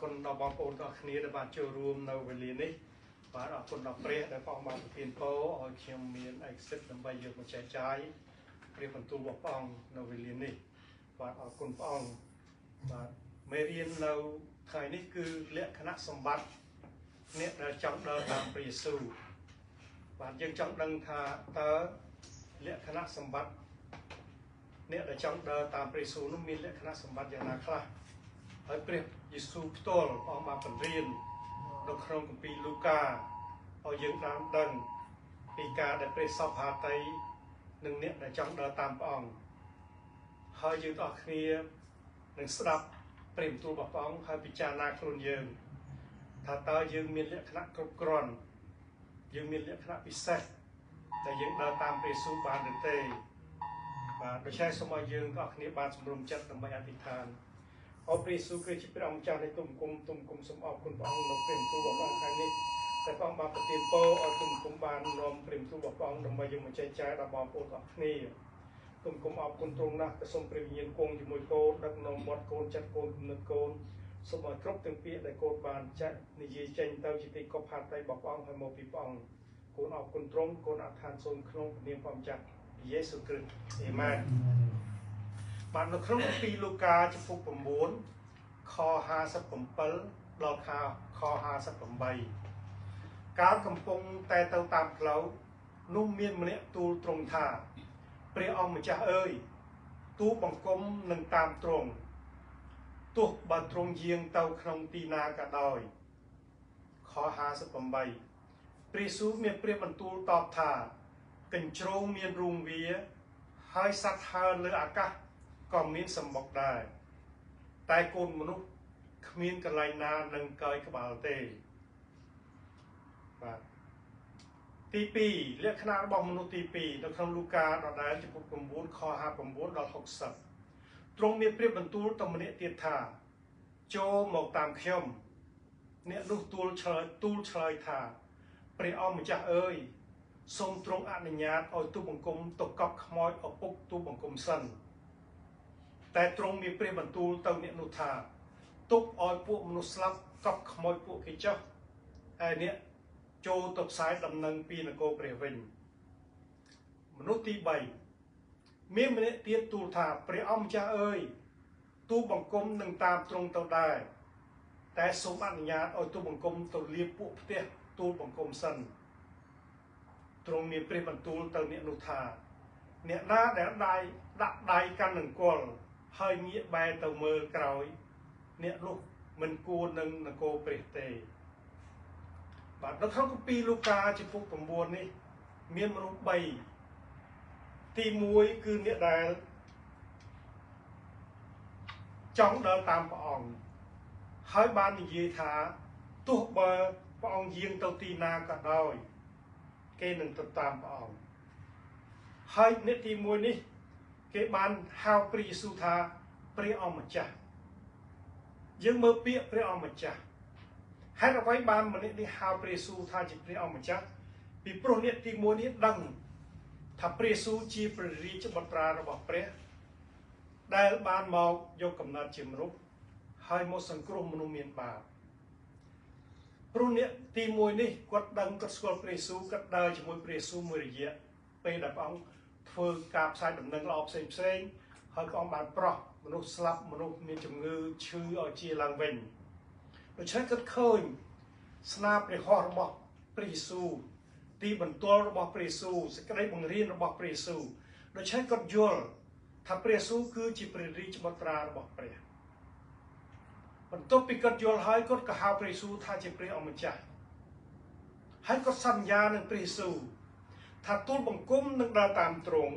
គុណដល់បងប្អូនទាំងអស់គ្នាដែលបានចូលរួមនៅវេលានេះបាទអរគុណដល់ព្រះដែលព្រះអង្គបានប្រទានពរឲ្យខ្ញុំមានឯកសិទ្ធិដើម្បីយកមកចែកចាយព្រះបន្ទូលរបស់ព្រះអង្គនៅវេលានេះបាទអរគុណព្រះអង្គបាទមេរៀននៅថ្ងៃនេះគឺលក្ខណៈសម្បត្តិអ្នកដែលចង់ដើរតាមព្រះយេស៊ូវបាទយើងចង់ដឹងថាតើលក្ខណៈសម្បត្តិអ្នកដែលចង់ដើរតាមព្រះយេស៊ូវនោះមានលក្ខណៈសម្បត្តិយ៉ាងណាខ្លះហើយព្រះយេស៊ូវផ្ទាល់ព្រះអង្គបានបង្រៀននៅក្នុងគម្ពីរលូកាឲ្យយើងបានដឹងពីការដែលព្រះសព្វហឫទ័យនិងអ្នកដែលចង់ដើរតាមព្រះអង្គហើយយើងទាំងអស់គ្នានឹងស្ដាប់ព្រះបន្ទូលរបស់ព្រះអង្គហើយពិចារណាខ្លួនយើងថាតើយើងមានលក្ខណៈគ្រប់គ្រាន់យើងមានលក្ខណៈពិសេសដែលយើងដើរតាមព្រះយេស៊ូវបានឬទេបាទដូច្នេះសូមឲ្យយើងទាំងអស់គ្នាបានសម្រុំចិត្តដើម្បីអធិដ្ឋានអរព្រះយេស៊ូវគ្រីស្ទជាព្រះអង្គម្ចាស់នៃទុំគុំទុំគុំសូមអរគុណព្រះអង្គនៅព្រះបន្ទូលរបស់ព្រះអង្គថ្ងៃនេះតែព្រះអង្គបានប្រទានពរឲ្យទុំគុំបាននាំព្រះបន្ទូលរបស់ព្រះអង្គដើម្បីយើងមកចែកចាយដល់បងប្អូនទាំងអស់គ្នាទុំគុំអរគុណទ្រង់ណាស់ក៏សូមព្រះវិញ្ញាណគង់ជាមួយកូនដឹកនាំមាត់កូនចិត្តកូនគំនិតកូនសូមឲ្យគ្រប់ទាំងពាក្យដែលកូនបានចាក់និយាយចេញទៅជាទីកប់ហាតីរបស់ព្រះអង្គហើយមកពីព្រះអង្គកូនអរគុណទ្រង់កូនអធិដ្ឋានសូមក្នុងព្រះនាមព្រះម្ចាស់យេស៊ូវគ្រីស្ទអេមែនបាទនៅក្នុងគម្ពីរលូកាជំពូក9ខ57ដល់ខ58កាលកំពុងតែទៅតាមផ្លូវនោះមានម្នាក់ទូលទ្រង់ថាព្រះអង្គម្ចាស់អើយទូលបង្គំនឹងតាមទ្រង់ទោះបើទ្រង់យាងទៅក្នុងទីណាក៏ដោយខ58ព្រះយេស៊ូវមានព្រះបន្ទូលតបថាកញ្ជ្រោងមានរូងវាហើយសត្វហើរលើអាកាសក៏មានសម្បុកដែរតែកូនមនុស្សគ្មានកន្លែងណានឹងកើយក្បាលទេបាទទី2លក្ខណៈរបស់មនុស្សទី2នៅក្នុងលូកាដដែលជំពូក9ខ59ដល់60ទ្រង់មានព្រះបន្ទូលទៅម្នាក់ទៀតថាចូលមកតាមខ្ញុំអ្នកនោះទូលឆ្លើយថាព្រះអង្គម្ចាស់អើយសូមទ្រង់អនុញ្ញាតឲ្យទូលបង្គំទៅកប់ខ្មោចឪពុកទូលបង្គំសិនតែទ្រង់មានព្រះបន្ទូលទៅអ្នកនោះថាទុកឲ្យពួកមនុស្សស្លាប់កប់ខ្មោចពួកគេចុះហើយអ្នកចូលទៅផ្សាយដំណឹងពីនគរព្រះវិញមនុស្សទី3មានម្នាក់ទៀតទូលថាព្រះអង្គម្ចាស់អើយទូលបង្គំនឹងតាមទ្រង់ទៅដែរតែសូមអនុញ្ញាតឲ្យទូលបង្គំទៅលាពួកផ្ទះទូលបង្គំសិនទ្រង់មានព្រះបន្ទូលទៅអ្នកនោះថាអ្នកណាដែលដាក់ដៃកាន់នង្គ័លហើយងាកបែរទៅមើលក្រោយអ្នកនោះមិនគួរនឹងនគរព្រះទេបាទនៅក្នុងគម្ពីរលូកាជំពូក9នេះមានមនុស្ស3ទី1គឺអ្នកដែលចង់ដើរតាមព្រះអង្គហើយបាននិយាយថាទោះបើព្រះអង្គយាងទៅទីណាក៏ដោយគេនឹងទៅតាមព្រះអង្គហើយអ្នកទី1នេះគេបានហៅព្រះយេស៊ូវថាព្រះអង្គម្ចាស់យើងមើលពាក្យព្រះអង្គម្ចាស់ហេតុអ្វីបានម្នាក់នេះហៅព្រះយេស៊ូវថាជាព្រះអង្គម្ចាស់ពីព្រោះអ្នកទី1នេះដឹងថាព្រះយេស៊ូវជាព្រះរាជបុត្រារបស់ព្រះដែលបានមកយកកំណត់ជាមនុស្សហើយមកសង្គ្រោះមនុស្សមានបាបព្រោះអ្នកទី1នេះគាត់ដឹងគាត់ស្គាល់ព្រះយេស៊ូវគាត់ដើរជាមួយព្រះយេស៊ូវមួយរយៈពេលដែលព្រះអង្គធ្វើការផ្សាយដំណឹងល្អផ្សេងផ្សេងហើយព្រះអង្គបានប្រោះមនុស្សស្លាប់មនុស្សមានជំងឺឈឺឲ្យជាឡើងវិញដូច្នេះគាត់ឃើញស្នាព្រះហស្ថរបស់ព្រះយេស៊ូវទីបន្ទាល់របស់ព្រះយេស៊ូវសេចក្តីបង្រៀនរបស់ព្រះយេស៊ូវដូច្នេះគាត់យល់ថាព្រះយេស៊ូវគឺជាព្រះរាជបុត្រារបស់ព្រះបន្ទាប់ពីគាត់យល់ហើយគាត់ក៏ហៅព្រះយេស៊ូវថាជាព្រះអង្គម្ចាស់ហើយគាត់សន្យានឹងព្រះយេស៊ូវថាទូលបង្គំនឹងដើរតាមទ្រង់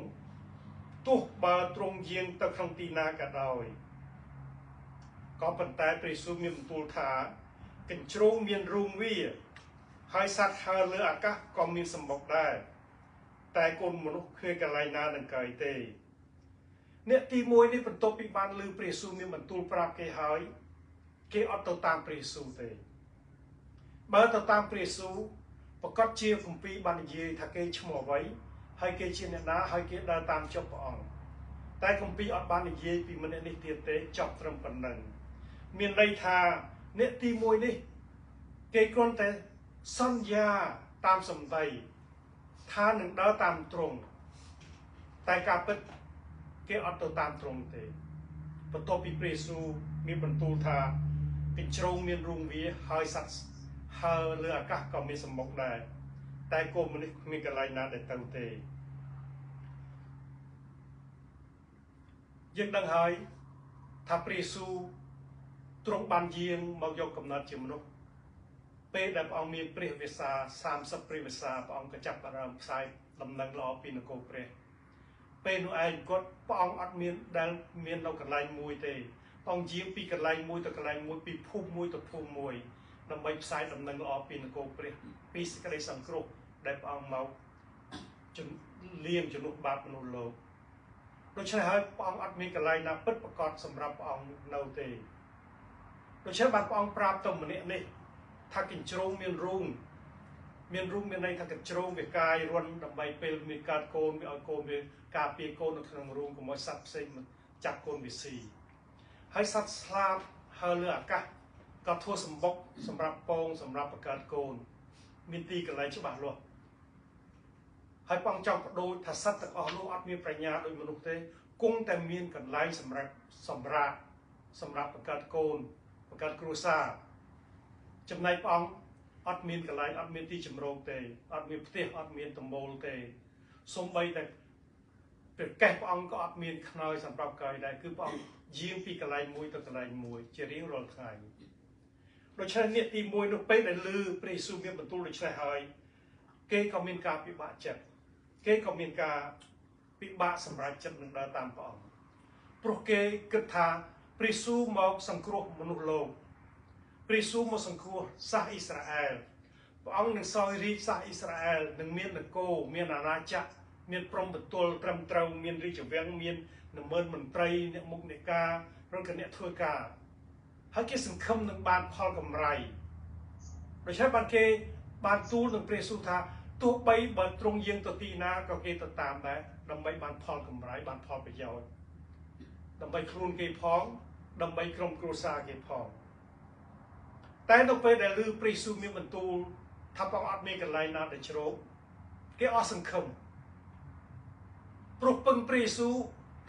ទោះបើទ្រង់យាងទៅក្នុងទីណាក៏ដោយក៏ប៉ុន្តែព្រះយេស៊ូវមានបន្ទូលថាកញ្ជ្រោងមានរូងវាហើយសត្វហើរលើអាកាសក៏មានសម្បុកដែរតែកូនមនុស្សគ្មានកន្លែងណានឹងកើយទេអ្នកទី1នេះបន្ទាប់ពីបានឮព្រះយេស៊ូវមានបន្ទូលប្រាប់គេហើយគេអត់ទៅតាមព្រះយេស៊ូវទេបើទៅតាមព្រះយេស៊ូវប្រកាសជាគម្ពីរបាននិយាយថាគេឈ្មោះអ្វីហើយគេជាអ្នកណាហើយគេដើរតាមចុះព្រះអង្គតែគម្ពីរអត់បាននិយាយពីម្នាក់នេះទៀតទេចប់ត្រឹមប៉ុណ្ណឹង មានន័យថា អ្នកទី1នេះគេគ្រាន់តែសន្យាតាមសម្ដីថានឹងដើរតាមត្រង់តែការពិតគេអត់ទៅតាមត្រង់ទេបន្ទាប់ពីព្រះយេស៊ូវមានបន្ទូលថាកញ្ជ្រោងមានរូងវាហើយសត្វហើរលើអាកាសក៏មានសម្បុកដែរតែកូនមនុស្សគ្មានកន្លែងណាដែលទៅទេយើងដឹងហើយថាព្រះយេស៊ូវទ្រង់បានយាងមកយកកំណត់ជាមនុស្សពេលដែលព្រះអង្គមានព្រះវិសា30ព្រះវិសាព្រះអង្គក៏ចាប់ផ្ដើមផ្សាយដំណឹងល្អពីនគរព្រះពេលនោះឯងគាត់ព្រះអង្គអត់មានដែលមាននៅកន្លែងមួយទេព្រះអង្គយាងពីកន្លែងមួយទៅកន្លែងមួយពីភូមិមួយទៅភូមិមួយដើម្បីផ្សាយដំណឹងល្អពីនគរព្រះពីសេចក្តីសង្គ្រោះដែលព្រះអង្គមកលៀងជំនួសបាបមនុស្សលោកដូច្នេះហើយព្រះអង្គអត់មានកន្លែងណាពិតប្រាកដសម្រាប់ព្រះអង្គនៅទេដូច្នេះបានព្រះអង្គប្រាប់ទៅម្នាក់នេះថាកញ្ជ្រោងមានរូងមានរូងមានន័យថាកញ្ជ្រោងវាកាយរន់ដើម្បីពេលមានកើតកូនវាឲ្យកូនវាការពារកូននៅក្នុងរូងកុំឲ្យសត្វផ្សេងមកចាប់កូនវាស៊ីហើយសត្វស្លាបហើរលើអាកាសក៏ធ្វើសម្បុកសម្រាប់ពងសម្រាប់បង្កើតកូនមានទីកន្លែងច្បាស់លាស់ហើយព្រះអង្គចង់បដូរថាសត្វទាំងអស់នោះអត់មានប្រាជ្ញាដូចមនុស្សទេគង់តែមានកន្លែងសម្រាប់បង្កើតកូនបង្កើតគ្រួសារចំណែកព្រះអង្គអត់មានកន្លែងអត់មានទីជម្រកទេអត់មានផ្ទះអត់មានដំបូលទេសូម្បីតែព្រះកេសព្រះអង្គក៏អត់មានខ្នើយសម្រាប់កាយដែរគឺព្រះអង្គយាងពីកន្លែងមួយទៅកន្លែងមួយជារៀងរាល់ថ្ងៃដូច្នេះអ្នកទី1នោះពេលដែលឮព្រះយេស៊ូវមានបន្ទូលដូច្នេះហើយគេក៏មានការពិបាកចិត្តគេក៏មានការពិបាកសម្រាប់ចិត្តនឹងដើរតាមព្រះអង្គព្រោះគេគិតថាព្រះយេស៊ូវមកសង្គ្រោះមនុស្សលោកព្រះយេស៊ូវមកសង្គ្រោះសាសអ៊ីស្រាអែលព្រះអង្គនឹងសោយរាជសាសអ៊ីស្រាអែលនឹងមាននគរមានអាណាចក្រមានព្រំប្រទល់ត្រឹមត្រូវមានរាជវាំងមាននមន្ត្រីអ្នកមុខអ្នកការឬក៏អ្នកធ្វើការហើយគេសង្ឃឹមនឹងបានផលកម្រៃដូច្នេះបានគេបានទូលនឹងព្រះយេស៊ូវថាទោះបីបើទ្រង់យាងទៅទីណាក៏គេទៅតាមដែរដើម្បីបានផលកម្រៃបានផលប្រយោជន៍ដើម្បីខ្លួនគេផងដើម្បីក្រុមគ្រួសារគេផងតែនៅពេលដែលឮព្រះយេស៊ូវមានបន្ទូលថាព្រះអង្គអត់មានកន្លែងណាដែលជ្រកគេអស់សង្ឃឹមព្រោះពឹងព្រះយេស៊ូវ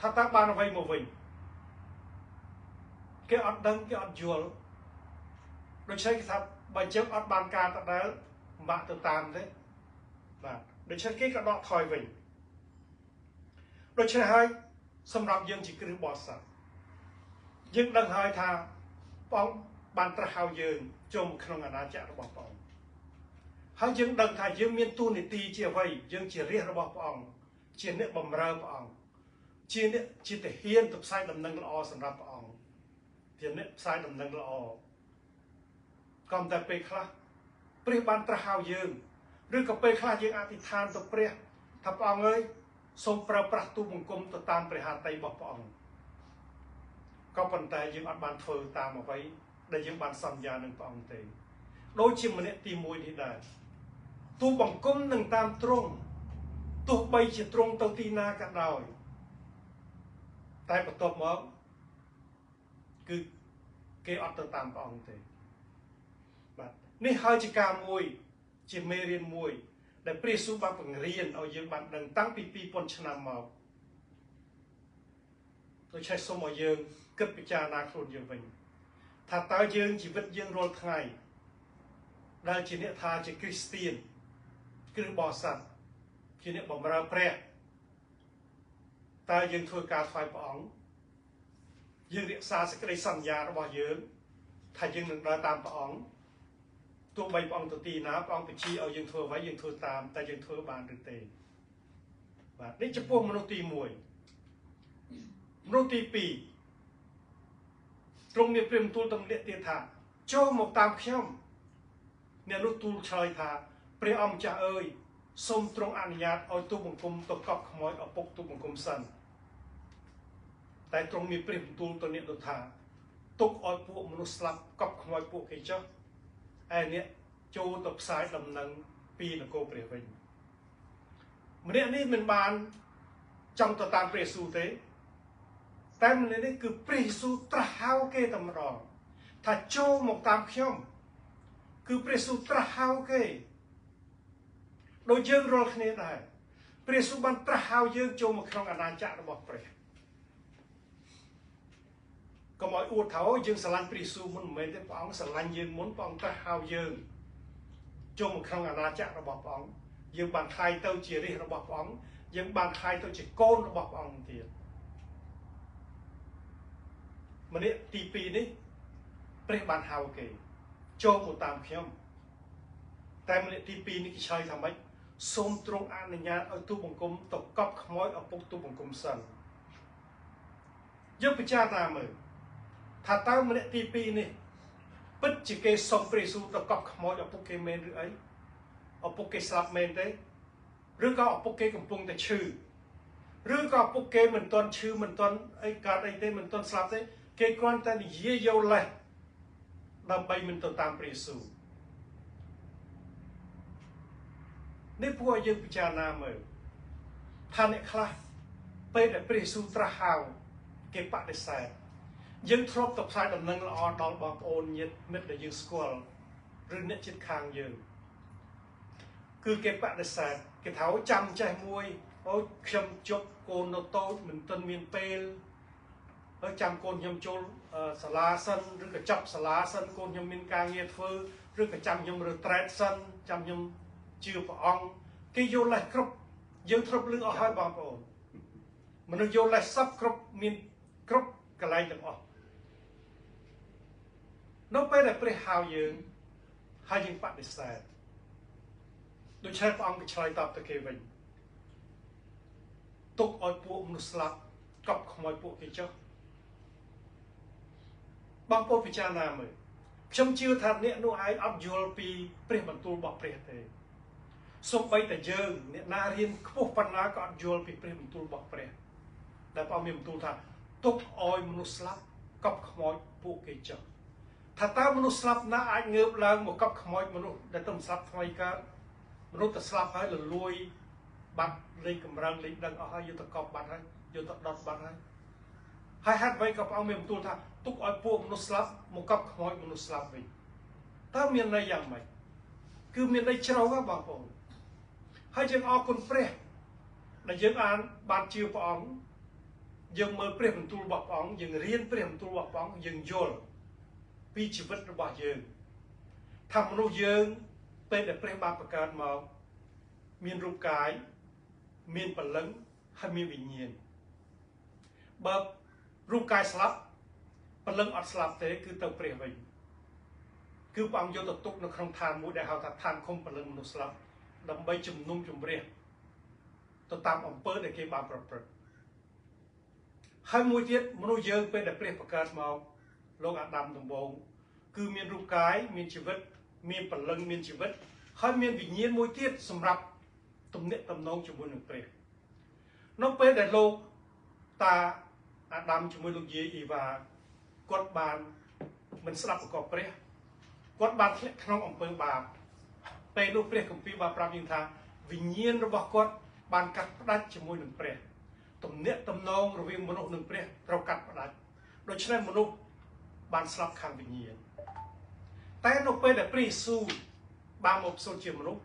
ថាតើបានអ្វីមកវិញគេអត់ដឹងគេអត់យល់ដូច្នេះគេថាបើចឹងអត់បានការដដែលពិបាកទៅតាមទេបាទដូច្នេះគេក៏ដកថយវិញដូច្នេះហើយសម្រាប់យើងជាគ្រិស្តបរិស័ទយើងដឹងហើយថាព្រះអង្គបានត្រាស់ហៅយើងចូលក្នុងអាណាចក្ររបស់ព្រះអង្គហើយយើងដឹងថាយើងមានតួនាទីជាអ្វីយើងជារាស្ត្ររបស់ព្រះអង្គជាអ្នកបម្រើព្រះអង្គជាអ្នកជាទាហានទៅផ្សាយដំណឹងល្អសម្រាប់ព្រះអង្គជាអ្នកផ្សាយដំណឹងល្អក៏តែពេលខ្លះព្រះបានត្រាស់ហៅយើងឬក៏ពេលខ្លះយើងអធិដ្ឋានទៅព្រះថាព្រះអង្គអើយសូមប្រើប្រាស់ទូបង្គំទៅតាមព្រះហឫទ័យរបស់ព្រះអង្គក៏ប៉ុន្តែយើងអត់បានធ្វើតាមអ្វីដែលយើងបានសន្យានឹងព្រះអង្គទេដូចជាម្នាក់ទី1នេះដែរទូបង្គំនឹងតាមទ្រង់ទោះបីជាទ្រង់ទៅទីណាក៏ដោយតែបន្ទាប់មកគឺគេអត់ទៅតាមព្រះអង្គទេបាទនេះហើយជាការមួយជាមេរៀនមួយដែលព្រះយេស៊ូវបានបង្រៀនឲ្យយើងបានដឹងតាំងពី2000ឆ្នាំមកដូច្នេះសូមឲ្យយើងគិតពិចារណាខ្លួនយើងវិញថាតើយើងជីវិតយើងរាល់ថ្ងៃដែលជាអ្នកថាជាគ្រីស្ទៀនគ្រិស្តបរិស័ទជាអ្នកបម្រើព្រះតើយើងធ្វើការថ្វាយព្រះអង្គយើងរក្សាសេចក្តីសន្យារបស់យើងថាយើងនឹងដើរតាមព្រះអង្គទោះបីព្រះអង្គទៅទីណាព្រះអង្គបញ្ជាឲ្យយើងធ្វើអ្វីយើងធ្វើតាមតែយើងធ្វើបានឬទេបាទនេះចំពោះមនុស្សទី1មនុស្សទី2ទ្រង់មានព្រះបន្ទូលតំលាក់ទៀតថាចូលមកតាមខ្ញុំអ្នកនោះទូលឆ្លើយថាព្រះអង្គម្ចាស់អើយសូមទ្រង់អនុញ្ញាតឲ្យទូលបង្គំទៅកប់ខ្មោចឪពុកទូលបង្គំសិនតែទ្រង់មានព្រះបន្ទូលទៅអ្នកនោះថាទុកឲ្យពួកមនុស្សស្លាប់កប់ខ្មោចពួកគេចុះឯអ្នកចូលទៅផ្សាយដំណឹងពីនគរព្រះវិញម្នាក់នេះមិនបានចង់ទៅតាមព្រះយេស៊ូវទេតែម្នាក់នេះគឺព្រះយេស៊ូវត្រាស់ហៅគេតែម្ដង ថាចូលមកតាមខ្ញុំគឺព្រះយេស៊ូវត្រាស់ហៅគេដូចយើងរាល់គ្នាដែរព្រះយេស៊ូវបានត្រាស់ហៅយើងចូលមកក្នុងអាណាចក្ររបស់ព្រះកុំឲ្យអួតថាយើងស្រឡាញ់ព្រះយេស៊ូវមុនមិនមែនទេព្រះអង្គស្រឡាញ់យើងមុនព្រះអង្គត្រាស់ហៅយើងចូលមកក្នុងអាណាចក្ររបស់ព្រះអង្គយើងបានក្លាយទៅជារាជរបស់ព្រះអង្គយើងបានក្លាយទៅជាកូនរបស់ព្រះអង្គទៀតម្នាក់ទី2នេះព្រះបានហៅគេចូលមកតាមខ្ញុំតែម្នាក់ទី2នេះគេឆ្លើយថាម៉េចសូមទ្រង់អនុញ្ញាតឲ្យទូបង្គំទៅកប់ខ្មោចឪពុកទូបង្គំសិនយើងពិចារណាមើលថាតើម្នាក់ទី2នេះពិតជាគេសុំព្រះយេស៊ូវទៅកប់ខ្មោចឪពុកគេមែនឬអីឪពុកគេស្លាប់មែនទេឬក៏ឪពុកគេកំពុងតែឈឺឬក៏ឪពុកគេមិនទាន់ឈឺមិនទាន់អីកើតអីទេមិនទាន់ស្លាប់ទេគេគ្រាន់តែនិយាយយកលេសដើម្បីមិនទៅតាមព្រះយេស៊ូវនេះពួកឲ្យយើងពិចារណាមើលថាអ្នកខ្លះពេលដែលព្រះយេស៊ូវត្រាស់ហៅគេបដិសេធយើងធ្លាប់ទៅផ្សាយដំណឹងល្អដល់បងប្អូនញាតិមិត្តដែលយើងស្គាល់ឬអ្នកជិតខាងយើងគឺគេបដិសេធគេថាចាំចេះមួយអូខ្ញុំជប់កូននៅតូចមិនទាន់មានពេលហើយចាំកូនខ្ញុំចូលសាលាសិនឬក៏ចប់សាលាសិនកូនខ្ញុំមានការងារធ្វើឬក៏ចាំខ្ញុំរើត្រែតសិនចាំខ្ញុំជឿព្រះអង្គគេយល់លេសគ្រប់យើងធ្លាប់លឺអស់ហើយបងប្អូនមនុស្សយល់លេសសពគ្រប់មានគ្រប់កន្លែងទាំងអស់នៅពេលដែលព្រះហៅយើងហើយយើងបដិសេធដូច្នេះព្រះអង្គក៏ឆ្លើយតបទៅគេវិញទុកឲ្យពួកមនុស្សស្លាប់កប់ខ្មោចពួកគេចុះបងប្អូនពិចារណាមើលខ្ញុំជឿថាអ្នកនោះឯងអត់យល់ពីព្រះបន្ទូលរបស់ព្រះទេសូម្បីតែយើងអ្នកណារៀនខ្ពស់ប៉ុណ្ណាក៏អត់យល់ពីព្រះបន្ទូលរបស់ព្រះដែលព្រះអង្គមានបន្ទូលថាទុកឲ្យមនុស្សស្លាប់កប់ខ្មោចពួកគេចុះថាតើមនុស្សស្លាប់ណាអាចងើបឡើងមកកប់ខ្មោចមនុស្សដែលទៅស្លាប់ថ្មីកើតមនុស្សទៅស្លាប់ហើយលលួយបាត់លេងកម្រើងលេងដឹងអស់ហើយយកទៅកប់បាត់ហើយយកទៅដុតបាត់ហើយហើយហេតុអ្វីក៏ព្រះអង្គមានបន្ទូលថាទុកឲ្យពួកមនុស្សស្លាប់មកកប់ខ្មោចមនុស្សស្លាប់វិញតើមានន័យយ៉ាងម៉េចគឺមានន័យជ្រៅហ៎បងប្អូនហើយយើងអរគុណព្រះដែលយើងអានបានជឿព្រះអង្គយើងមើលព្រះបន្ទូលរបស់ព្រះអង្គយើងរៀនព្រះបន្ទូលរបស់ព្រះអង្គយើងយល់ពីជីវិតរបស់យើងថាមនុស្សយើងពេលដែលព្រះបានបង្កើតមកមានរូបកាយមានព្រលឹងហើយមានវិញ្ញាណបើរូបកាយស្លាប់ព្រលឹងអត់ស្លាប់ទេគឺទៅព្រះវិញគឺព្រះអង្គយកទៅទុកនៅក្នុងឋានមួយដែលហៅថាឋានឃុំព្រលឹងមនុស្សស្លាប់ដើម្បីជំនុំជម្រះទៅតាមអំពើដែលគេបានប្រព្រឹត្តហើយមួយទៀតមនុស្សយើងពេលដែលព្រះបង្កើតមកលោកអាដាមដំបូងគឺមានរូបកាយមានជីវិតមានព្រលឹងមានជីវិតហើយមានវិញ្ញាណមួយទៀតសម្រាប់ទំនាក់ទំនងជាមួយនឹងព្រះនៅពេលដែលលោកតាអាដាមជាមួយលោកយាយអ៊ីវ៉ាគាត់បានមិនស្ដាប់បង្គាប់ព្រះគាត់បានធ្លាក់ក្នុងអំពើបាបពេលនោះព្រះគម្ពីរបានប្រាប់យើងថាវិញ្ញាណរបស់គាត់បានកាត់ផ្ដាច់ជាមួយនឹងព្រះទំនាក់ទំនងរវាងមនុស្សនិងព្រះត្រូវកាត់ផ្ដាច់ដូច្នេះមនុស្សបានស្លាប់ខាងវិញ្ញាណតែនៅពេលដែលព្រះយេស៊ូវបានមកផ្សូត្រជាមនុស្ស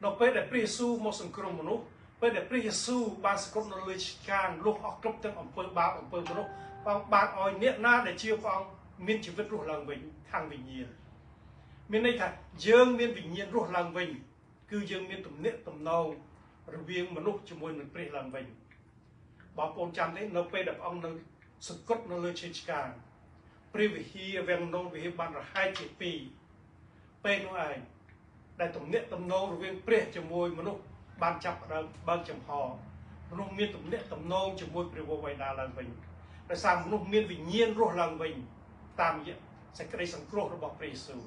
នៅពេលដែលព្រះយេស៊ូវមកសង្គ្រោះមនុស្សពេលដែលព្រះយេស៊ូវបានសង្គ្រោះនៅលើឆ្កាងលុះអស់គ្រប់ទាំងអំពើបាបអំពើមនុស្សព្រះអង្គបានឲ្យអ្នកណាដែលជឿព្រះអង្គមានជីវិតរស់ឡើងវិញខាងវិញ្ញាណមានន័យថាយើងមានវិញ្ញាណរស់ឡើងវិញគឺយើងមានទំនាក់ទំនងរវាងមនុស្សជាមួយនឹងព្រះឡើងវិញបងប្អូនចាំទេនៅពេលដែលព្រះអង្គនៅសង្កត់នៅលើឈើឆ្កាងព្រះវិហារវាំងននវិហារបានរហែកជាពីរពេលនោះឯងដែលទំនាក់ទំនងរវាងព្រះជាមួយមនុស្សបានចាប់ផ្ដើមបើកចំហមនុស្សមានទំនាក់ទំនងជាមួយព្រះវរបិតាឡើងវិញដោយសារមនុស្សមានវិញ្ញាណរស់ឡើងវិញតាមរយៈសេចក្តីសង្គ្រោះរបស់ព្រះយេស៊ូវ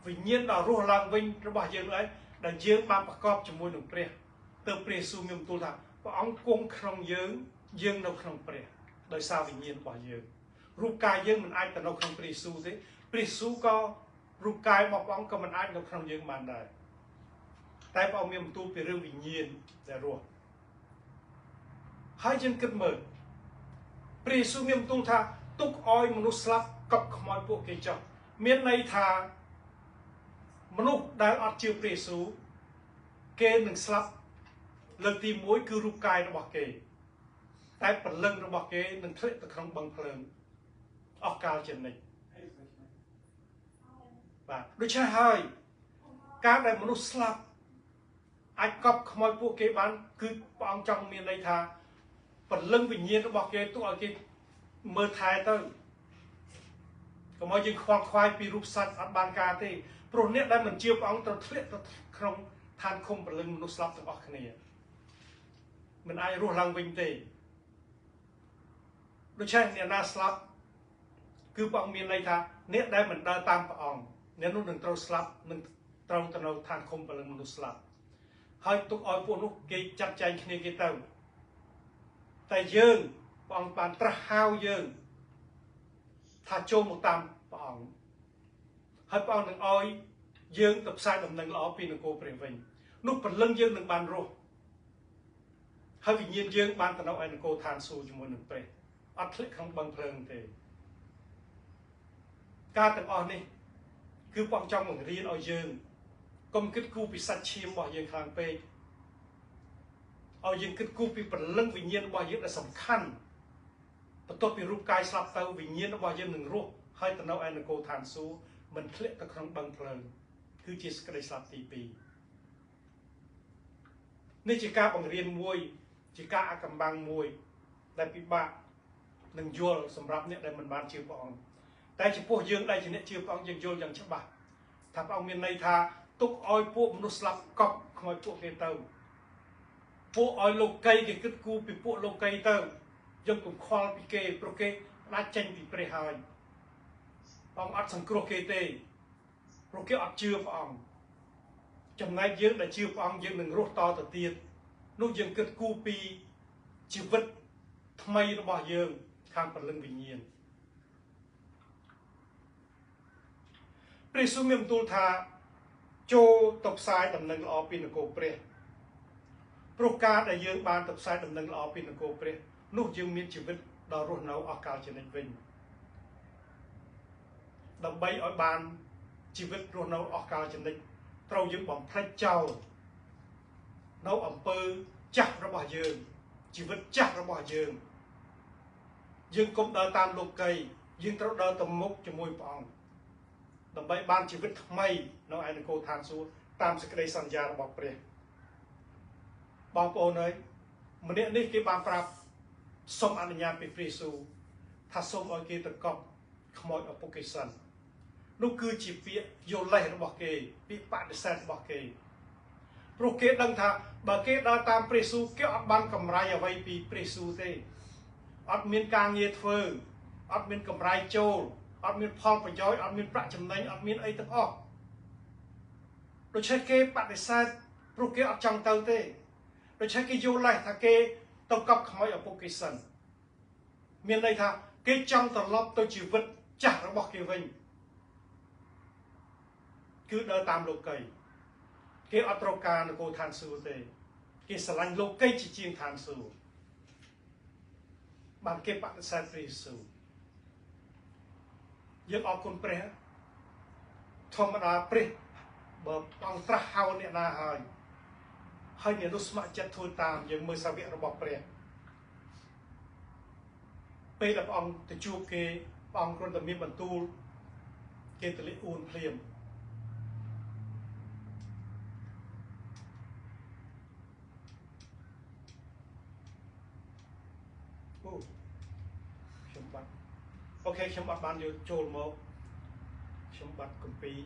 វិញ្ញាណដ៏រស់ឡើងវិញរបស់យើងឯងដែលយើងបានប្រកបជាមួយនឹងព្រះទើបព្រះយេស៊ូវមានបន្ទូលថាព្រះអង្គគង់ក្នុងយើងយើងនៅក្នុងព្រះដោយសារវិញ្ញាណរបស់យើងរូបកាយយើងមិនអាចទៅនៅក្នុងព្រះយេស៊ូវទេព្រះយេស៊ូវក៏រូបកាយរបស់ព្រះអង្គក៏មិនអាចនៅក្នុងយើងបានដែរតែព្រះអង្គមានបន្ទូលពីរឿងវិញ្ញាណដែលរស់ហើយយើងគិតមើលព្រះយេស៊ូវមានបន្ទូលថាទុកឲ្យមនុស្សស្លាប់ កប់ខ្មោចពួកគេចុះមានន័យថាមនុស្សដែលអត់ជឿព្រះយេស៊ូវគេនឹងស្លាប់លើកទី1គឺរូបកាយរបស់គេតែព្រលឹងរបស់គេនឹងធ្លាក់ទៅក្នុងបឹងភ្លើងអស់កាលជានិច្ចបាទដូច្នេះហើយការដែលមនុស្សស្លាប់អាចកប់ខ្មោចពួកគេបានគឺព្រះអង្គចង់មានន័យថាព្រលឹងវិញ្ញាណរបស់គេទុកឲ្យគេមើលថែទៅកុំឲ្យយើងខ្វល់ខ្វាយពីរូបសត្វអត់បានការទេព្រោះអ្នកដែលមិនជឿព្រះអង្គត្រូវធ្លាក់ទៅក្នុងឋានឃុំព្រលឹងមនុស្សស្លាប់ទាំងអស់គ្នាមិនអាចរស់ឡើងវិញទេដូច្នេះអ្នកណាស្លាប់គឺព្រះអង្គមានន័យថាអ្នកដែលមិនដើរតាមព្រះអង្គអ្នកនោះនឹងត្រូវស្លាប់នឹងត្រូវទៅនៅឋានឃុំព្រលឹងមនុស្សស្លាប់ហើយទុកឲ្យពួកនោះគេចាត់ចែងគ្នាគេទៅតែយើងព្រះអង្គបានត្រាស់ហៅយើងថាចូលមកតាមព្រះអង្គហើយព្រះអង្គនឹងឲ្យយើងទៅផ្សាយដំណឹងល្អពីនគរព្រះវិញនោះព្រលឹងយើងនឹងបានរស់ហើយវិញ្ញាណយើងបានទៅនៅឯនគរឋានសួគ៌ជាមួយនឹងព្រះអត់ធ្លាក់ក្នុងបឹងភ្លើងទេការទាំងអស់នេះគឺព្រះអង្គចង់បង្រៀនឲ្យយើងកុំគិតគូរពីសាច់ឈាមរបស់យើងខ្លាំងពេកឲ្យយើងគិតគូរពីព្រលឹងវិញ្ញាណរបស់យើងដែលសំខាន់បន្ទាប់ពីរូបកាយស្លាប់ទៅវិញ្ញាណរបស់យើងនឹងរស់ហើយទៅនៅឯនគរឋានសួគ៌មិនធ្លាក់ទៅក្នុងបឹងភ្លើងគឺជាសេចក្តីស្លាប់ទី2នេះជាការបង្រៀនមួយជាការអាកំបាំងមួយដែលពិបាកនឹងយល់សម្រាប់អ្នកដែលមិនបានជឿព្រះអង្គតែចំពោះយើងដែលជាអ្នកជឿព្រះអង្គយើងយល់យ៉ាងច្បាស់ថាព្រះអង្គមានន័យថាទុកឲ្យពួកមនុស្សស្លាប់កប់ខ្មោចពួកគេទៅពួកឲ្យលោកីគេគិតគូរពីពួកលោកីទៅយើងកុំខ្វល់ពីគេព្រោះគេផ្ដាច់ចេញពីព្រះហើយព្រះអង្គអត់សង្គ្រោះគេទេព្រោះគេអត់ជឿព្រះអង្គចំណែកយើងដែលជឿព្រះអង្គយើងនឹងរស់តទៅទៀតនោះយើងគិតគូរពីជីវិតថ្មីរបស់យើងខាងព្រលឹងវិញ្ញាណព្រះយេស៊ូវមានបន្ទូលថាចូលទៅផ្សាយដំណឹងល្អពីនគរព្រះព្រោះការដែលយើងបានទៅផ្សាយដំណឹងល្អពីនគរព្រះនោះយើងមានជីវិតដ៏រស់នៅអស់កលជានិច្ចវិញដើម្បីឲ្យបានជីវិតរស់នៅអស់កលជានិច្ចត្រូវយើងបំផ្លិចចោលនៅអំពើចាស់របស់យើងជីវិតចាស់របស់យើងយើងកុំដើរតាមលោកីយើងត្រូវដើរទៅមុខជាមួយព្រះអង្គដើម្បីបានជីវិតថ្មីនៅឯនគរឋានសួគ៌តាមសេចក្តីសន្យារបស់ព្រះបងប្អូនអើយម្នាក់នេះគេបានប្រាប់សូមអនុញ្ញាតពីព្រះយេស៊ូវថាសូមឲ្យគេទៅកប់ខ្មោចឪពុកគេសិននោះគឺជាពាក្យយល់លេសរបស់គេពាក្យបដិសេធរបស់គេព្រោះគេដឹងថាបើគេដើរតាមព្រះយេស៊ូវគេអត់បានកម្រៃអ្វីពីព្រះយេស៊ូវទេអត់មានការងារធ្វើអត់មានកម្រៃចូលអត់មានផលប្រយោជន៍អត់មានប្រាក់ចំណេញអត់មានអីទាំងអស់ដូច្នេះគេបដិសេធព្រោះគេអត់ចង់ទៅទេដូច្នេះគេយល់លេសថាគេទៅកប់ខ្មោចឪពុកគេសិនមានន័យថាគេចង់ត្រឡប់ទៅជីវិតចាស់របស់គេវិញគឺដើរតាមលោកីគេអត់ត្រូវការនគរឋានសួគ៌ទេគេស្រឡាញ់លោកីជាជាងឋានសួគ៌បានគេបដិសេធព្រះយេស៊ូវយើងអរគុណព្រះធម្មតាព្រះបើអង្គត្រាស់ហៅអ្នកណាហើយហើយអ្នកនោះស្ម័គ្រចិត្តធ្វើតាមយើងមើលសាវករបស់ព្រះពេលដែលព្រះអង្គទៅជួបគេព្រះអង្គគ្រាន់តែមានបន្ទូលគេទលាក់អួនភ្លាមអូខ្ញុំបាត់អូខេខ្ញុំអត់បានយកចូលមកខ្ញុំបាត់គម្ពីរ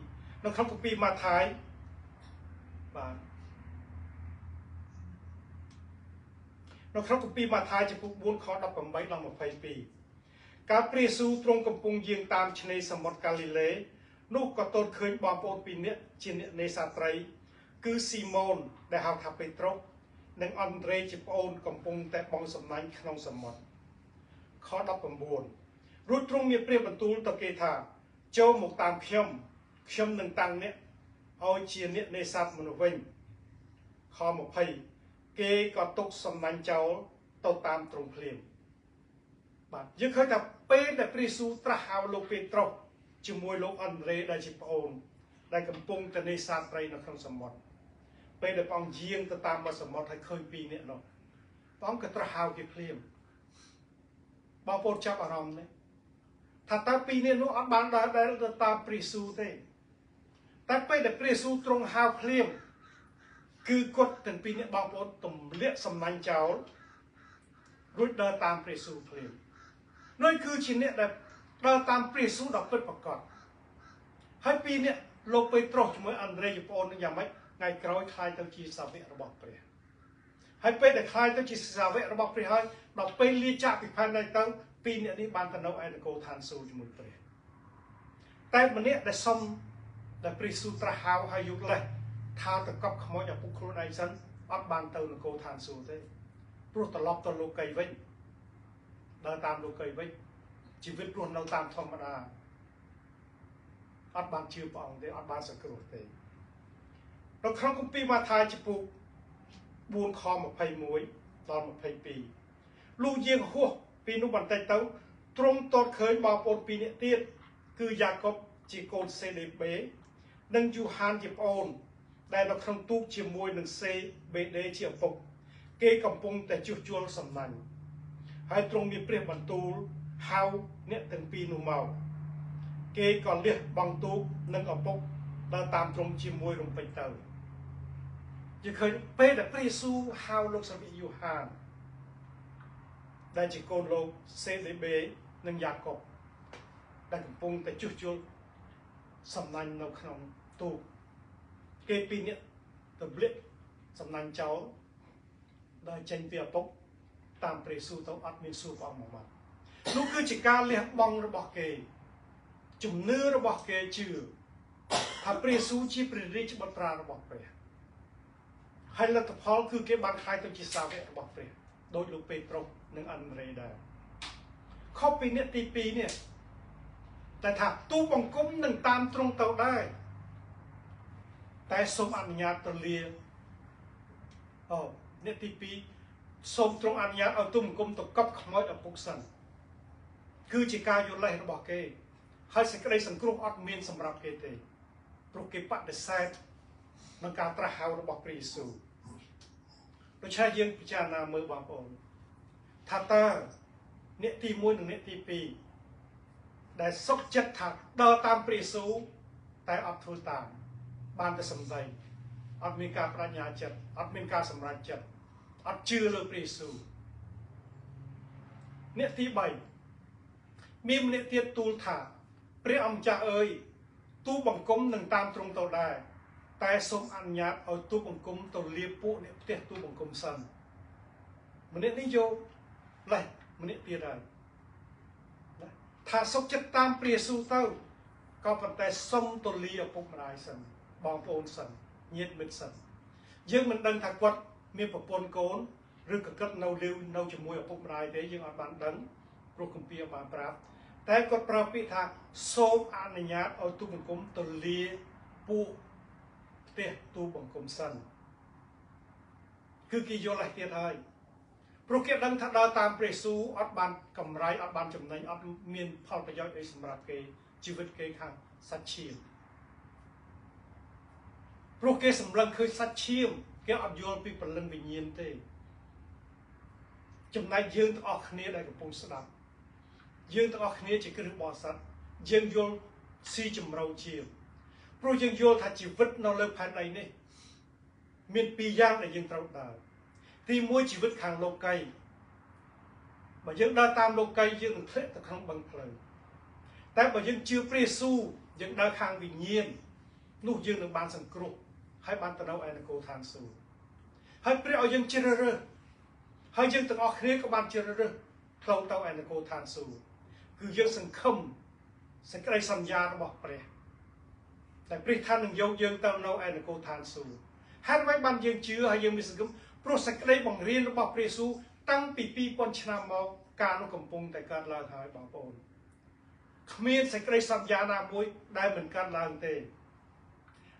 នៅក្នុងគម្ពីរម៉ាថាយបាទនៅក្នុងគម្ពីរម៉ាថាយចំពុក4ខ18ដល់22កាលព្រះយេស៊ូវទ្រង់កំពុងយាងតាមឆ្នេរសមុទ្រកាលីលេនោះក៏ទតឃើញបងប្អូនពីរនាក់ជាអ្នកនេសាទត្រីគឺស៊ីម៉ូនដែលហៅថាពេត្រុសនិងអង់ដ្រេជាប្អូនកំពុងតែបង់សំណាញ់ក្នុងសមុទ្រខ19រួចទ្រង់មានព្រះបន្ទូលទៅគេថាចូលមកតាមខ្ញុំខ្ញុំនឹងតាំងអ្នកឲ្យជាអ្នកនេសាទមនុស្សវិញខ20គេក៏ទុកសំណាញ់ចោលទៅតាមទ្រង់ភ្លាមបាទយើងឃើញថា ពេលដែលព្រះយេស៊ូវត្រាស់ហៅលោកពេត្រុសជាមួយលោកអង់ដ្រេដែលជាប្អូនដែលកំពុងតែនេសាទត្រីនៅក្នុងសមុទ្រពេលដែលព្រះអង្គយាងទៅតាមមាត់សមុទ្រហើយឃើញពីរនាក់នោះព្រះអង្គក៏ត្រាស់ហៅគេភ្លាមបងប្អូនចាប់អារម្មណ៍ទេថាតើពីរនាក់នោះអត់បានដើរទៅតាមព្រះយេស៊ូវទេតែពេលដែលព្រះយេស៊ូវទ្រង់ហៅភ្លាមគឺគាត់ទាំងពីរនាក់បងប្អូនទម្លាក់សំណាញ់ចោលរួចដើរតាមព្រះយេស៊ូវភ្លាមនោះគឺជាអ្នកដែលដើរតាមព្រះយេស៊ូវដ៏ពិតប្រាកដហើយពីរនាក់លោកពេត្រុសជាមួយអង់ដ្រេជាប្អូននឹងយ៉ាងម៉េចថ្ងៃក្រោយក្លាយទៅជាសាវករបស់ព្រះហើយពេលដែលក្លាយទៅជាសាវករបស់ព្រះហើយដល់ពេលលាចាកពីផែនដីទៅពីរនាក់នេះបានទៅនៅឯនគរឋានសួគ៌ជាមួយព្រះតែម្នាក់ដែលសុំដែលព្រះយេស៊ូវត្រាស់ហៅហើយយកលេសថាទៅកប់ខ្មោចឪពុកខ្លួនឯងសិនអត់បានទៅនគរឋានសួគ៌ទេព្រោះត្រឡប់ទៅលោកីវិញដើរតាមលោកីវិញជីវិតរស់នៅតាមធម្មតាអត់បានជឿព្រះអង្គទេអត់បានសង្គ្រោះទេនៅក្នុងគម្ពីរម៉ាថាយចំពូក4ខ21ដល់22លុះយាងហួសពីនោះបន្តិចទៅទ្រង់ទតឃើញបងប្អូនពីរនាក់ទៀតគឺយ៉ាកុបជាកូនសេដេបេនិងយូហានជាប្អូនដែលនៅក្នុងទូកជាមួយនឹងសេបេដេជាឪពុកគេកំពុងតែជួសជុលសំណាញ់ហើយទ្រង់មានព្រះបន្ទូលហៅអ្នកទាំងពីរនោះមកគេក៏លះបង់ទូកនិងឪពុកដើរតាមទ្រង់ជាមួយរំពេចទៅយើងឃើញពេលដែលព្រះយេស៊ូវហៅលោកសាវកយូហានដែលជាកូនលោកសេដេបេនិងយ៉ាកុបដែលកំពុងតែជួសជុលសំណាញ់នៅក្នុងទូកគេពីរនាក់ទម្លាក់សំណាញ់ចោលដើរចេញពីឪពុកតាមព្រះយេស៊ូវទៅអត់មានសួរព្រះអង្គមកមកនោះគឺជាការលះបង់របស់គេជំនឿរបស់គេជឿថាព្រះយេស៊ូវជាព្រះរាជបុត្រារបស់ព្រះហើយលទ្ធផលគឺគេបានក្លាយទៅជាសាវករបស់ព្រះដោយលោកពេត្រុសនិងអង់ដ្រេដែរខុសពីអ្នកទី2នេះតែថាទូបង្គំនឹងតាមទ្រង់ទៅដែរតែសូមអនុញ្ញាតទៅលាអ្នកទី2សូមទ្រង់អនុញ្ញាតឲ្យទូបង្គំទៅកប់ខ្មោចឪពុកសិនគឺជាការយល់លេសរបស់គេហើយសេចក្តីសង្គ្រោះអត់មានសម្រាប់គេទេព្រោះគេបដិសេធនឹងការត្រាស់ហៅរបស់ព្រះយេស៊ូវដូច្នេះយើងពិចារណាមើលបងប្អូនថាតើអ្នកទី1និងអ្នកទី2ដែលសុខចិត្តថាដើរតាមព្រះយេស៊ូវតែអត់ធ្វើតាមបានតែសម្ដីអត់មានការបដិញ្ញាចិត្តអត់មានការសម្រេចចិត្តអត់ជឿលើព្រះយេស៊ូវអ្នកទី3មានម្នាក់ទៀតទូលថាព្រះអម្ចាស់អើយទូបង្គំនឹងតាមទ្រង់ទៅដែរតែសូមអនុញ្ញាតឲ្យទូបង្គំទៅលាពួកអ្នកផ្ទះទូបង្គំសិនម្នាក់នេះយកលេសម្នាក់ទៀតហើយថាសុខចិត្តតាមព្រះយេស៊ូវទៅក៏ប៉ុន្តែសុំទៅលាឪពុកម្ដាយសិនបងប្អូនសិនញាតិមិត្តសិនយើងមិនដឹងថាគាត់មានប្រពន្ធកូនឬក៏គាត់នៅលីវនៅជាមួយឪពុកម្ដាយទេយើងអត់បានដឹងព្រោះគម្ពីរបានប្រាប់តែគាត់ប្រើពាក្យថាសូមអនុញ្ញាតឲ្យទូបង្គំទៅលាពួកផ្ទះទូបង្គំសិនគឺគេយល់លេសទៀតហើយព្រោះគេដឹងថាដើរតាមព្រះយេស៊ូវអត់បានកម្រៃអត់បានចំណេញអត់មានផលប្រយោជន៍អីសម្រាប់គេជីវិតគេខាងសាច់ឈាមព្រោះគេសម្លឹងឃើញសាច់ឈាមគេអត់យល់ពីព្រលឹងវិញ្ញាណទេចំណែកយើងទាំងអស់គ្នាដែលកំពុងស្ដាប់យើងទាំងអស់គ្នាជាគ្រិស្តបរិស័ទយើងយល់ស៊ីជម្រៅជាងព្រោះយើងយល់ថាជីវិតនៅលើផែនដីនេះមានពីរយ៉ាងដែលយើងត្រូវដើរទី1ជីវិតខាងលោកីបើយើងដើរតាមលោកីយើងនឹងធ្លាក់ទៅក្នុងបឹងផ្លូវតែបើយើងជឿព្រះយេស៊ូវយើងដើរខាងវិញ្ញាណនោះយើងនឹងបានសង្គ្រោះហើយបានទៅនៅឯនគរឋានសួគ៌ហើយព្រះឲ្យយើងជ្រើសរើសហើយយើងទាំងអស់គ្នាក៏បានជ្រើសរើសផ្លូវទៅឯនគរឋានសួគ៌គឺយើងសង្ឃឹមសេចក្តីសន្យារបស់ព្រះតែព្រះថានឹងយកយើងទៅនៅឯនគរឋានសួគ៌ហេតុអ្វីបានយើងជឿហើយយើងមានសង្ឃឹមព្រោះសេចក្តីបង្រៀនរបស់ព្រះយេស៊ូវតាំងពី2000ឆ្នាំមកការនោះកំពុងតែកើតឡើងហើយបងប្អូនគ្មានសេចក្តីសន្យាណាមួយដែលមិនកើតឡើងទេ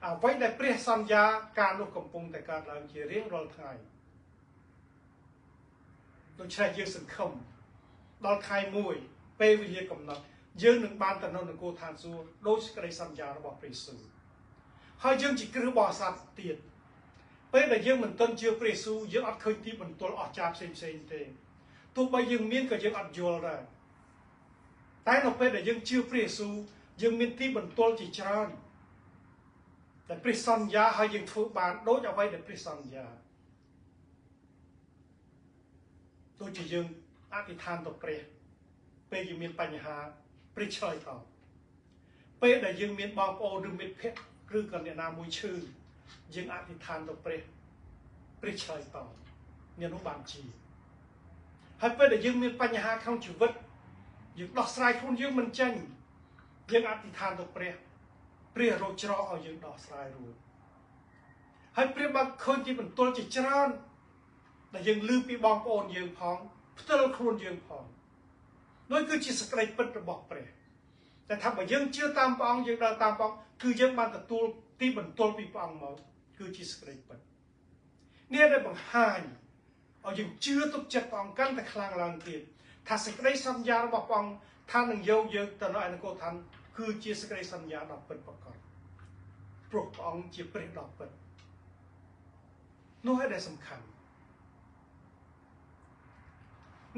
អ្វីដែលព្រះសន្យាការនោះកំពុងតែកើតឡើងជារៀងរាល់ថ្ងៃដូច្នេះយើងសង្ឃឹមដល់ថ្ងៃមួយ ពេលវេលាកំណត់យើងនឹងបានទៅនៅនគរឋានសួគ៌ដោយសេចក្តីសន្យារបស់ព្រះយេស៊ូវហើយយើងជាគ្រឹះបរិស័ទទៀតពេលដែលយើងមិនទាន់ជឿព្រះយេស៊ូវយើងអត់ឃើញទីបន្ទាល់អស្ចារ្យផ្សេងផ្សេងទេទោះបីយើងមានក៏យើងអត់យល់ដែរតែនៅពេលដែលយើងជឿព្រះយេស៊ូវយើងមានទីបន្ទាល់ជាច្រើនតែព្រះសន្យាហើយយើងធ្វើបានដូចអ្វីដែលព្រះសន្យាដូចជាយើងអធិដ្ឋានទៅព្រះពេលយើងមានបញ្ហាព្រះឆ្លើយតបពេលដែលយើងមានបងប្អូនឬមិត្តភក្តិឬក៏អ្នកណាមួយឈឺយើងអធិដ្ឋានទៅព្រះព្រះឆ្លើយតបអ្នកនោះបានជាហើយពេលដែលយើងមានបញ្ហាក្នុងជីវិតយើងដោះស្រាយខ្លួនយើងមិនចេញយើងអធិដ្ឋានទៅព្រះព្រះរកច្រកឲ្យយើងដោះស្រាយរួចហើយព្រះបានឃើញជាបន្ទាល់ជាច្រើនដែលយើងឮពីបងប្អូនយើងផងផ្ទាល់ខ្លួនយើងផងនោះគឺជាសេចក្តីពិតរបស់ព្រះតែថាបើយើងជឿតាមព្រះអង្គយើងដើរតាមព្រះអង្គគឺយើងបានទទួលទីបន្ទាល់ពីព្រះអង្គមកគឺជាសេចក្តីពិតនេះដែលបង្ហាញឲ្យយើងជឿទុកចិត្តព្រះអង្គកាន់តែខ្លាំងឡើងទៀតថាសេចក្តីសន្យារបស់ព្រះអង្គថានឹងយកយើងទៅនៅឯនគរឋានគឺជាសេចក្តីសន្យាដ៏ពិតប្រាកដព្រោះព្រះអង្គជាព្រះដ៏ពិតនោះហើយដែលសំខាន់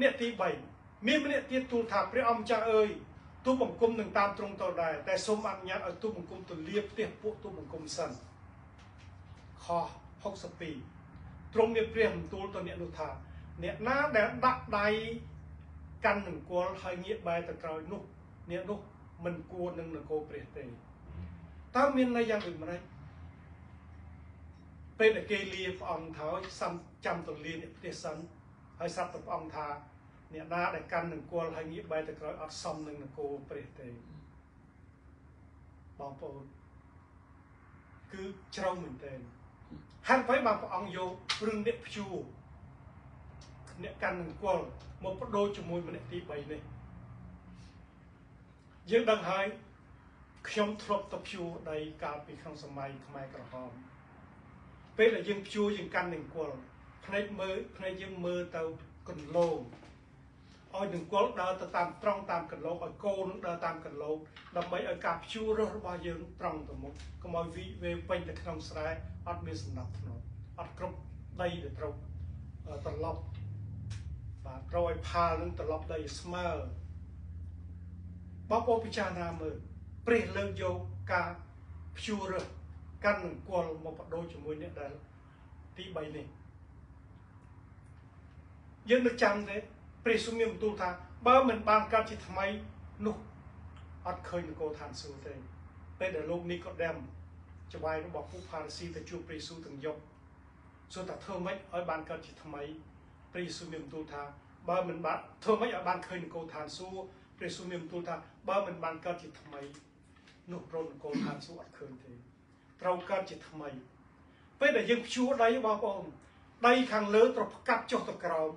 អ្នកទី3មានម្នាក់ទៀតទូលថាព្រះអង្គម្ចាស់អើយទូលបង្គំនឹងតាមទ្រង់ទៅដែរតែសូមអនុញ្ញាតឲ្យទូលបង្គំទៅលាផ្ទះពួកទូលបង្គំសិនខ62ទ្រង់មានព្រះបន្ទូលទៅអ្នកនោះថាអ្នកណាដែលដាក់ដៃកាន់នង្គ័លហើយងាកបែរទៅក្រោយនោះអ្នកនោះមិនគួរនឹងនគរព្រះទេតើមានន័យយ៉ាងដូចម្តេចពេលដែលគេលាព្រះអង្គថាសំចាំទៅលាអ្នកផ្ទះសិនហើយស្រាប់ទៅព្រះអង្គថាអ្នកណាដែលកាន់នង្គ័លហើយងាកបែរទៅក្រោយអត់សមនឹងនគរព្រះទេបងប្អូនគឺជ្រៅមែនទែនហេតុអ្វីបានព្រះអង្គយករឿងអ្នកព្យួរអ្នកកាន់នង្គ័លមកបដូរជាមួយម្នាក់ទី3នេះយើងដឹងហើយខ្ញុំធ្លាប់ទៅព្យួរដីកាលពីក្នុងសម័យខ្មែរក្រហមពេលដែលយើងព្យួរយើងកាន់នង្គ័លភ្នែកមើលភ្នែកយើងមើលទៅកន្លងឲ្យនង្គ័លដើរទៅតាមត្រង់តាមកន្លងឲ្យកូនដើរតាមកន្លងដើម្បីឲ្យការព្យួររើសរបស់យើងត្រង់ទៅមុខកុំឲ្យវិវេពេញទៅក្នុងស្រែអត់មានសំណប់ធ្នាប់អត់គ្រប់ដីដែលត្រូវត្រឡប់បាទត្រូវឲ្យផាលនឹងត្រឡប់ដីស្មើបងប្អូនពិចារណាមើលព្រះលើកយកការព្យួររើសកាន់នង្គ័លមកបដូរជាមួយអ្នកដែលទី3នេះយើងនឹកចាំទេព្រះយេស៊ូវមានបន្ទូលថាបើមិនបានកើតជាថ្មីនោះអត់ឃើញនគរឋានសួគ៌ទេពេលដែលលោកនីកូដេមចៅហ្វាយរបស់ពួកផារីស៊ីទៅជួបព្រះយេស៊ូវទាំងយប់សួរថាធ្វើម៉េចឲ្យបានកើតជាថ្មីព្រះយេស៊ូវមានបន្ទូលថាបើមិនបានធ្វើម៉េចឲ្យបានឃើញនគរឋានសួគ៌ព្រះយេស៊ូវមានបន្ទូលថាបើមិនបានកើតជាថ្មីនោះរកនគរឋានសួគ៌អត់ឃើញទេត្រូវកើតជាថ្មីពេលដែលយើងព្យួរដីបងប្អូនដីខាងលើត្រូវផ្កាត់ចុះទៅក្រោម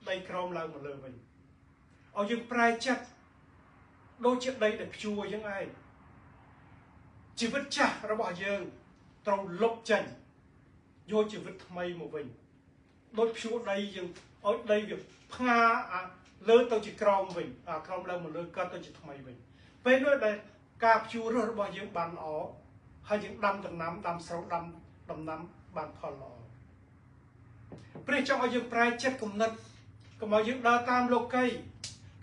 ដីក្រោមឡើងមកលើវិញឲ្យយើងប្រែចិត្តដូចជាដីដែលព្យួរយ៉ាងឯងជីវិតចាស់របស់យើងត្រូវលុបចេញយកជីវិតថ្មីមកវិញដូចព្យួរដីយើងឲ្យដីវាផ្ងាអាលើទៅជាក្រោមវិញអាក្រោមឡើងមកលើកើតទៅជាថ្មីវិញពេលនោះដែលការព្យួររើសរបស់យើងបានល្អហើយយើងដាំដំណាំដាំស្រូវដាំដំណាំបានផលល្អព្រះចង់ឲ្យយើងប្រែចិត្តគំនិតកុំឲ្យយើងដើរតាមលោកី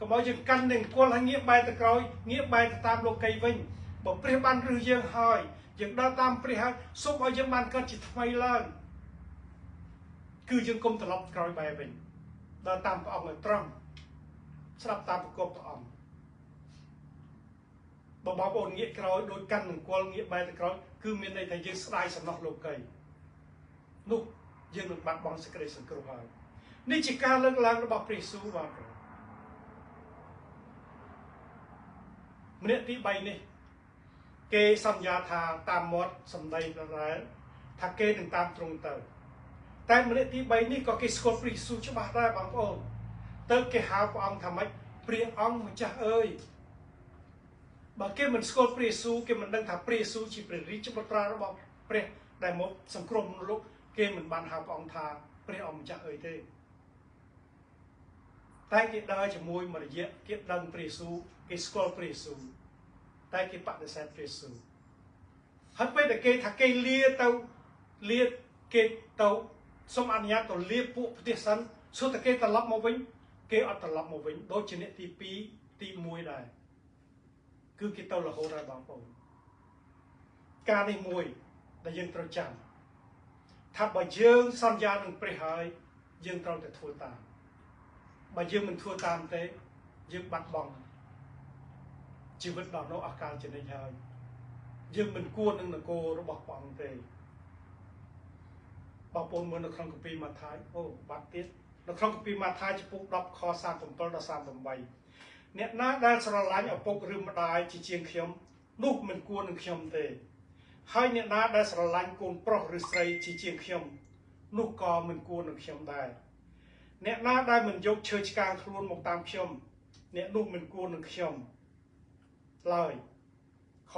កុំឲ្យយើងកាន់នឹងអង្គលហើយងាកបែរទៅក្រោយងាកបែរទៅតាមលោកីវិញបើព្រះបានរើសយើងហើយយើងដើរតាមព្រះហើយសូមឲ្យយើងបានកើតជាថ្មីឡើងគឺយើងកុំត្រឡប់ក្រោយបែរវិញដើរតាមព្រះអង្គឲ្យត្រង់ស្រាប់តាមប្រកបព្រះអង្គបើបងប្អូនងាកក្រោយដោយកាន់នង្គ័លងាកបែរទៅក្រោយគឺមានន័យថាយើងស្ដាយសំណោះលោកីនោះយើងនឹងបាត់បង់សេចក្តីសង្គ្រោះហើយនេះជាការលើកឡើងរបស់ព្រះយេស៊ូវបងប្អូនម្នាក់ទី3នេះគេសន្យាថាតាមមាត់សម្ដីដដែលថាគេនឹងតាមទ្រង់ទៅតែម្នាក់ទី3នេះក៏គេស្គាល់ព្រះយេស៊ូវច្បាស់ដែរបងប្អូនទៅគេហៅព្រះអង្គថាម៉េចព្រះអង្គម្ចាស់អើយបើគេមិនស្គាល់ព្រះយេស៊ូវគេមិនដឹងថាព្រះយេស៊ូវជាព្រះរាជបុត្រារបស់ព្រះដែលមកសង្គ្រោះមនុស្សលោកគេមិនបានហៅព្រះអង្គថាព្រះអង្គម្ចាស់អើយទេ តែគេដើរជាមួយមួយរយៈគេដឹងព្រះយេស៊ូវគេស្គាល់ព្រះយេស៊ូវតែគេបដិសេធព្រះយេស៊ូវហើយពេលដែលគេថាគេលាទៅលាគេទៅសូមអនុញ្ញាតទៅលាពួកផ្ទះសិនសួរតែគេត្រឡប់មកវិញគេអត់ត្រឡប់មកវិញដូចជាអ្នកទី2ទី1ដែរគឺគេទៅរហូតហើយបងប្អូនការនេះមួយដែលយើងត្រូវចាំថាបើយើងសន្យានឹងព្រះហើយយើងត្រូវតែធ្វើតាមបើយើងមិនធ្វើតាមទេយើងបាត់បង់ជីវិតដល់នោះអស់កលជានិច្ចហើយយើងមិនគួរនឹងនគររបស់ព្រះអង្គទេបងប្អូនមើលនៅក្នុងគម្ពីរម៉ាថាយអូបាត់ទៀតនៅក្នុងគម្ពីរម៉ាថាយចំពុក10ខ37ដល់38អ្នកណាដែលស្រឡាញ់ឪពុកឬម្ដាយជាជាងខ្ញុំនោះមិនគួរនឹងខ្ញុំទេហើយអ្នកណាដែលស្រឡាញ់កូនប្រុសឬស្រីជាជាងខ្ញុំនោះក៏មិនគួរនឹងខ្ញុំដែរអ្នកណាដែលមិនយកឈើឆ្កាងខ្លួនមកតាមខ្ញុំអ្នកនោះមិនគួរនឹងខ្ញុំឡើយខ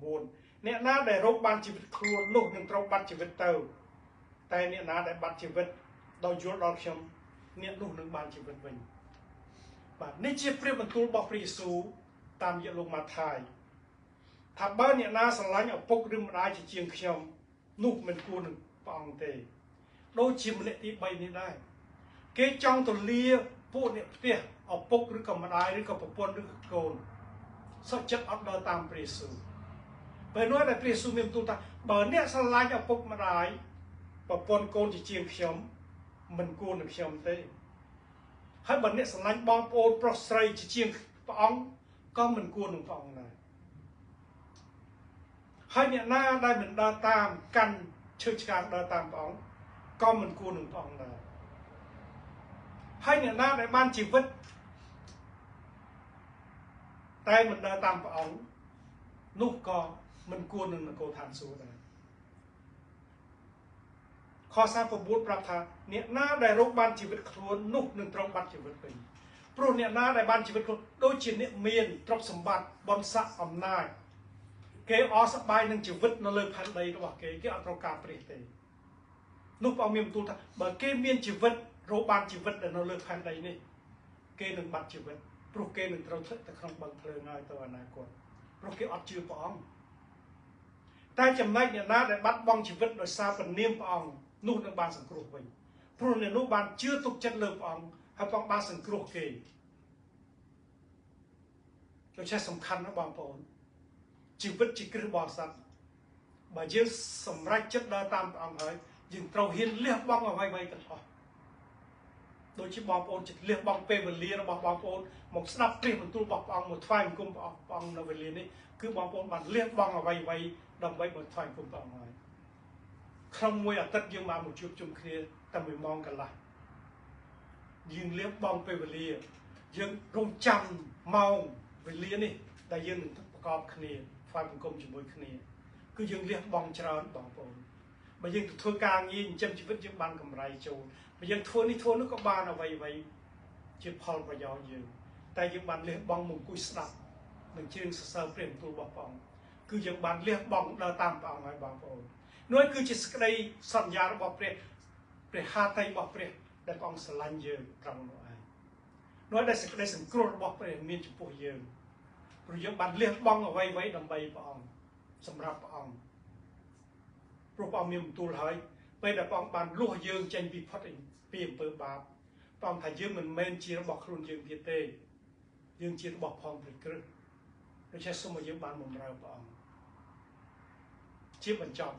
39អ្នកណាដែលរកបានជីវិតខ្លួននោះនឹងត្រូវបាត់ជីវិតទៅតែអ្នកណាដែលបាត់ជីវិតដោយយល់ដល់ខ្ញុំអ្នកនោះនឹងបានជីវិតវិញបាទនេះជាព្រះបន្ទូលរបស់ព្រះយេស៊ូវតាមរយៈលោកម៉ាថាយថាបើអ្នកណាស្រឡាញ់ឪពុកឬម្ដាយជាជាងខ្ញុំនោះមិនគួរនឹងព្រះអង្គទេដូចជាម្នាក់ទី3នេះដែរគេចង់ទៅលាពួកអ្នកផ្ទះឪពុកឬក៏ម្ដាយឬក៏ប្រពន្ធឬក៏កូនសុខចិត្តអត់ដើរតាមព្រះយេស៊ូវពេលនោះដែលព្រះយេស៊ូវមានបន្ទូលថាបើអ្នកស្រឡាញ់ឪពុកម្ដាយប្រពន្ធកូនជាជាងខ្ញុំមិនគួរនឹងខ្ញុំទេហើយបើអ្នកស្រឡាញ់បងប្អូនប្រុសស្រីជាជាងព្រះអង្គក៏មិនគួរនឹងព្រះអង្គដែរហើយអ្នកណាដែលមិនដើរតាមកាន់ឈើឆ្កាងដើរតាមព្រះអង្គក៏មិនគួរនឹងព្រះអង្គដែរហើយអ្នកណាដែលបានជីវិតតែមិនដើរតាមព្រះអង្គនោះក៏មិនគួរនឹងនគរឋានសួគ៌ដែរខ39ប្រាប់ថាអ្នកណាដែលរកបានជីវិតខ្លួននោះនឹងត្រូវបាត់ជីវិតវិញព្រោះអ្នកណាដែលបានជីវិតខ្លួនដូចជាអ្នកមានទ្រព្យសម្បត្តិបុណ្យស័ក្តិអំណាចគេអស់សប្បាយនឹងជីវិតនៅលើផែនដីរបស់គេគេអត់ត្រូវការព្រះទេនោះព្រះអង្គមានបន្ទូលថាបើគេមានជីវិតរកបានជីវិតដែលនៅលើផែនដីនេះគេនឹងបាត់ជីវិតព្រោះគេនឹងត្រូវធ្លាក់ទៅក្នុងបឹងភ្លើងហើយទៅអនាគតព្រោះគេអត់ជឿព្រះអង្គតែចំណែកអ្នកណាដែលបាត់បង់ជីវិតដោយសារព្រះនាមព្រះអង្គនោះនឹងបានសង្គ្រោះវិញព្រោះអ្នកនោះបានជឿទុកចិត្តលើព្រះអង្គហើយព្រះអង្គបានសង្គ្រោះគេដូច្នេះសំខាន់ណាស់បងប្អូនជីវិតជាគ្រឹះបរិស័ទបើយើងសម្រេចចិត្តដើរតាមព្រះអង្គហើយយើងត្រូវហ៊ានលះបង់អ្វីៗទាំងអស់ដូចជាបងប្អូនចិត្តលះបង់ពេលវេលារបស់បងប្អូនមកស្ដាប់ព្រះបន្ទូលរបស់ព្រះអង្គមកថ្វាយបង្គំព្រះអង្គនៅវេលានេះគឺបងប្អូនបានលះបង់អ្វីៗដើម្បីមកថ្វាយបង្គំព្រះអង្គហើយក្នុងមួយអាទិត្យយើងបានមកជួបជុំគ្នាតែ1ម៉ោងកន្លះយើងលះបង់ពេលវេលាយើងរងចាំម៉ោងវេលានេះដែលយើងនឹងប្រកបគ្នាថ្វាយបង្គំជាមួយគ្នាគឺយើងលះបង់ច្រើនបងប្អូនបើយើងទៅធ្វើការងារចិញ្ចឹមជីវិតយើងបានកម្រៃចូលបើយើងធ្វើនេះធ្វើនោះក៏បានអ្វីៗជាផលប្រយោជន៍យើងតែយើងបានលះបង់មកអង្គុយស្ដាប់និងច្រៀងសរសើរព្រះបន្ទូលរបស់ព្រះអង្គគឺយើងបានលះបង់ដើរតាមព្រះអង្គហើយបងប្អូននោះគឺជាសេចក្តីសន្យារបស់ព្រះព្រះハតីរបស់ព្រះដែលព្រះអង្គស្រឡាញ់យើងត្រង់នោះឯងនោះដែលសេចក្តីសង្គ្រោះរបស់ព្រះមានចំពោះយើងព្រោះយើងបានលះបង់អ្វីៗដើម្បីព្រះអង្គសម្រាប់ព្រះអង្គព្រោះព្រះអង្គមានបន្ទូលហើយពេលដែលព្រះអង្គបានលួសយើងចេញពីផុតពីអំពើបាបព្រះអង្គថាយើងមិនមែនជារបស់ខ្លួនយើងទៀតទេយើងជារបស់ផងព្រះគ្រិស្តដូច្នេះសូមឲ្យយើងបានបម្រើព្រះអង្គជាបញ្ចប់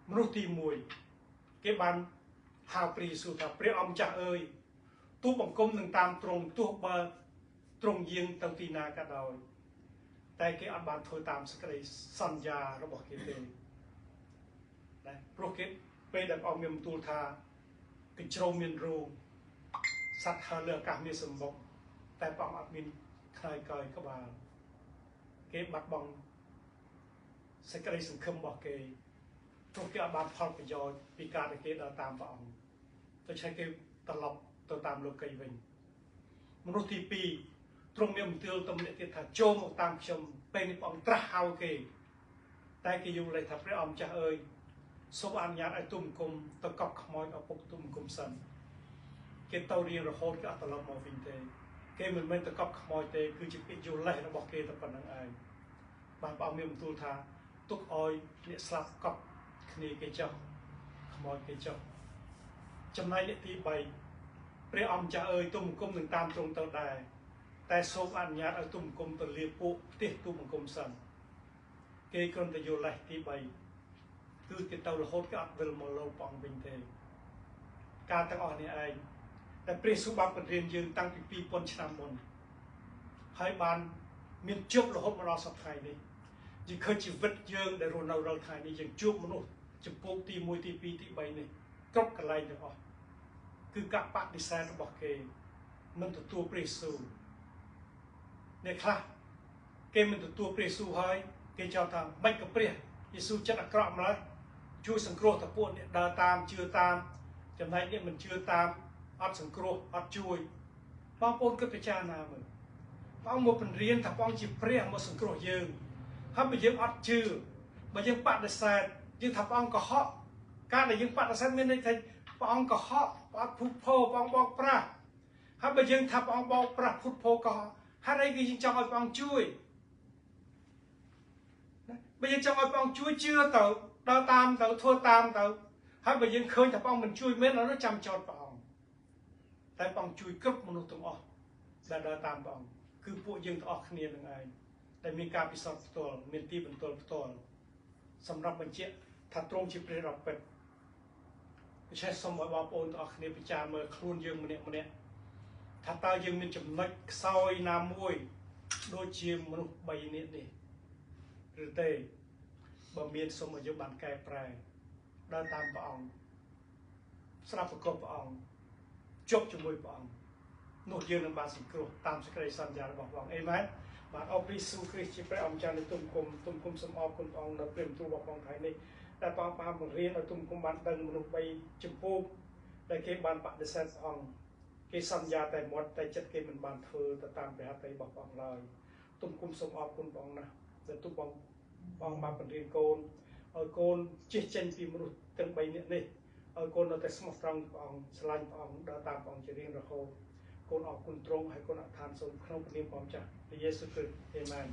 មនុស្សទី1គេបានហៅព្រះយេស៊ូវថាព្រះអង្គម្ចាស់អើយទូបង្គំនឹងតាមទ្រង់ទោះបើទ្រង់យាងទៅទីណាក៏ដោយតែគេអត់បានធ្វើតាមសេចក្តីសន្យារបស់គេទេណាព្រោះគេពេលដែលព្រះអង្គមានបន្ទូលថាកញ្ជ្រោមមានរូងសត្វហើរលើអាកាសមានសម្បុកតែព្រះអង្គអត់មានខ្នើយកើយក្បាលគេបាត់បង់សេចក្តីសង្ឃឹមរបស់គេព្រោះគេអត់បានផលប្រយោជន៍ពីការដែលគេដើរតាមព្រះអង្គដូច្នេះគេត្រឡប់ទៅតាមលោកីវិញមនុស្សទី2ទ្រង់មានបន្ទូលទៅម្នាក់ទៀតថាចូលមកតាមខ្ញុំពេលនេះព្រះអង្គត្រាស់ហៅគេតែគេយល់លេខថាព្រះអង្គម្ចាស់អើយសូមអនុញ្ញាតឲ្យទូបង្គំទៅកប់ខ្មោចឪពុកទូបង្គំសិន គេទៅរៀងរហូតគេអត់ត្រឡប់មកវិញទេគេមិនមែនទៅកប់ខ្មោចទេគឺជាពាក្យយល់លេសរបស់គេតែប៉ុណ្្នឹងឯងបានព្រះអង្គមានបន្ទូលថាទុកឲ្យអ្នកស្លាប់កប់គ្នាគេចុះខ្មោចគេចុះចំណែកអ្នកទី3ព្រះអង្គចាស់អើយទូបង្គំនឹងតាមទ្រង់ទៅដែរតែសូមអនុញ្ញាតឲ្យទូបង្គំទៅលាពួកផ្ទះទូបង្គំសិនគេគ្រាន់តែយល់លេសទី3គឺគេទៅរហូតគេអត់វិលមកលោកព្រះអង្គវិញទេការទាំងអស់នេះឯងតែព្រះយេស៊ូវបានបង្រៀនយើងតាំងពី2000ឆ្នាំមុនហើយបានមានជប់រហូតមកដល់សប្តាហ៍នេះយើងឃើញជីវិតយើងដែលរស់នៅរាល់ថ្ងៃនេះយើងជួបមនុស្សចំពោះទី1ទី2ទី3នេះគ្រប់កន្លែងទាំងអស់គឺការបដិសេធរបស់គេមិនទទួលព្រះយេស៊ូវអ្នកខ្លះគេមិនទទួលព្រះយេស៊ូវហើយគេចោទថាមិនក៏ព្រះយេស៊ូវចិត្តអាក្រក់ម្ល៉េះជួយសង្គ្រោះតែពួកអ្នកដើរតាមជឿតាមចំណែកអ្នកមិនជឿតាមអត់សង្គ្រោះអត់ជួយបងប្អូនគិតពិចារណាមើលព្រះអង្គមកបង្រៀនថាព្រះអង្គជាព្រះមកសង្គ្រោះយើងហើយបើយើងអត់ជឿបើយើងបដិសេធយើងថាព្រះអង្គកុហកការដែលយើងបដិសេធមានន័យថាព្រះអង្គកុហកព្រះអង្គភូតភរព្រះអង្គបោកប្រាស់ហើយបើយើងថាព្រះអង្គបោកប្រាស់ភូតភរកុហកហេតុអីគេយើងចង់ឲ្យព្រះអង្គជួយណាបើយើងចង់ឲ្យព្រះអង្គជួយជឿទៅដើរតាមទៅធ្វើតាមទៅហើយបើយើងឃើញថាព្រះអង្គមិនជួយមែនដល់នោះចាំចោទព្រះអង្គតែព្រះអង្គជួយគ្រប់មនុស្សទាំងអស់ដែលដើរតាមព្រះអង្គគឺពួកយើងទាំងអស់គ្នានឹងឯងដែលមានការពិសោធន៍ផ្ទាល់មានទីបន្ទាល់ផ្ទាល់សម្រាប់បញ្ជាក់ថាទ្រង់ជាព្រះដ៏ពិតដូច្នេះសូមឲ្យបងប្អូនទាំងអស់គ្នាពិចារណាមើលខ្លួនយើងម្នាក់ម្នាក់ថាតើយើងមានចំណុចខ្សោយណាមួយដូចជាមនុស្ស3នាក់នេះឬទេបើមានសូមឲ្យយើងបានកែប្រែដើរតាមព្រះអង្គស្ដាប់ប្រកបព្រះអង្គជប់ជាមួយព្រះអង្គនោះយើងនឹងបានសង្គ្រោះតាមសេចក្តីសន្យារបស់ព្រះអង្គអេមែនបាទអរព្រះយេស៊ូវគ្រីស្ទជាព្រះអម្ចាស់នៃទុំគុំទុំគុំសូមអរគុណព្រះអង្គនៅព្រះបន្ទូលរបស់ព្រះអង្គថ្ងៃនេះដែលព្រះអង្គបានបង្រៀនឲ្យទុំគុំបានដឹងមនុស្ស3ចំពោះដែលគេបានបដិសេធព្រះអង្គគេសន្យាតែមាត់តែចិត្តគេមិនបានធ្វើទៅតាមព្រះហឫទ័យរបស់ព្រះអង្គឡើយទុំគុំសូមអរគុណព្រះអង្គណាស់ដែលទុំព្រះអង្គបានបង្រៀនកូនឲ្យកូនជិះចេញពីមនុស្សទាំង3នាក់នេះឲ្យកូននៅតែស្មោះត្រង់ព្រះអង្គស្រឡាញ់ព្រះអង្គដើរតាមព្រះអង្គជារៀងរហូតកូនអរគុណទ្រង់ហើយកូនអធិដ្ឋានសូមក្នុងព្រះនាមព្រះម្ចាស់ព្រះយេស៊ូវគ្រីស្ទអេមែន។